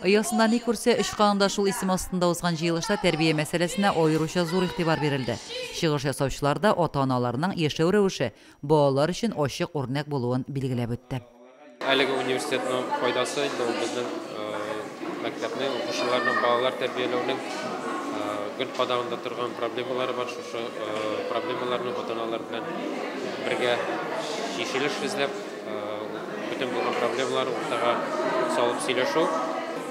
Оясында ни күрсә, очканында шул исем астында узган җыелышта тәрбия мәсьәләсенә аеруча зур игътибар бирелде. Чыгыш ясаучылар да ата-аналарның яшәү рәвеше балалар өчен ачык үрнәк булуын билгеләп үтте. Әлеге университетның файдасы инде ул безнең мәктәпне, укучыларның, балалар тәрбияләүнең көн кадагында торган проблемалары бар. Шушы проблемаларны ата-аналар белән бергә чишелеш эзләп, бөтен булган проблемаларны уртага салып сөйләшү.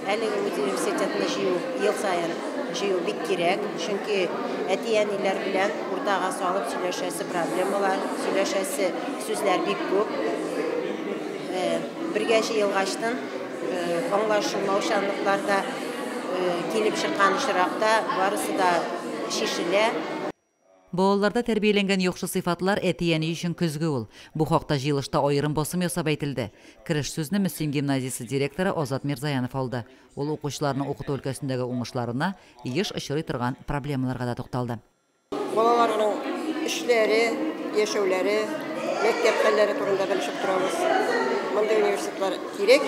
Әлеге университетны җыю ел саен җыю бик кирәк, чөнки әти-әниләр белән уртага салып сөйләшәсе проблемалар, сөйләшәсе сүзләр бик күп. Бергә җыелгачтын аңлашылмаучанлыклар да килеп чыккан очракта барысы да чишелә. Балаларда тәрбияләнгән яхшы сыйфатлар әти-әни өчен көзге ул. Бу хакта җыелышта аерым басым ясап әйтелде. Кереш сүзне Мөслим гимназиясе директоры Азат Мирзаянов алды. Ул укучыларның укыту өлкәсендәге уңышларына, еш очрый торган проблемаларга да тукталды. Балаларның эшләре, яшәүләре, мәктәп хәлләре турында белешеп торабыз. Мондый университетлар кирәк.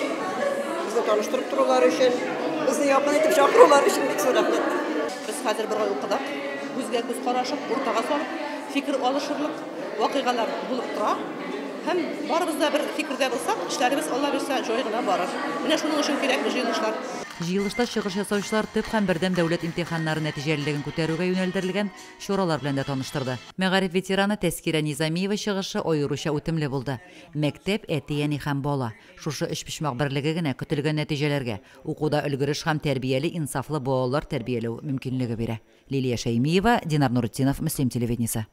Безне таныштырып торулар өчен, безне якын итеп чакырулар өчен бик зур рәхмәт. Без хәзер бер ай укыдык. Күзгә күз карашып, уртага салып, фикер алышырлык вакыйгалар булып тора. Һәм барыбыз да бер фикердә булсак, эшләребез Алла бирсә җай гына барыр. Менә шуның өчен кирәк бу җыелышлар. Җыелышта чыгыш ясаучылар төп һәм бердәм дәүләт имтиханнары нәтиҗәлелеген күтәрүгә юнәлдерелгән чаралар белән дә таныштырды. Мәгариф ветераны Тәскирә Низамиева чыгышы аеруча үтемле булды. Мәктәп, әти-әни һәм бала. Шушы өчпочмак берлеге генә көтелгән нәтиҗәләргә, укуда өлгереш һәм тәрбияле инсафлы балалар тәрбияләү мөмкинлеге бирә. Лилия Шәймиева, Динар Нуретдинов, Мөслим телевидениесе.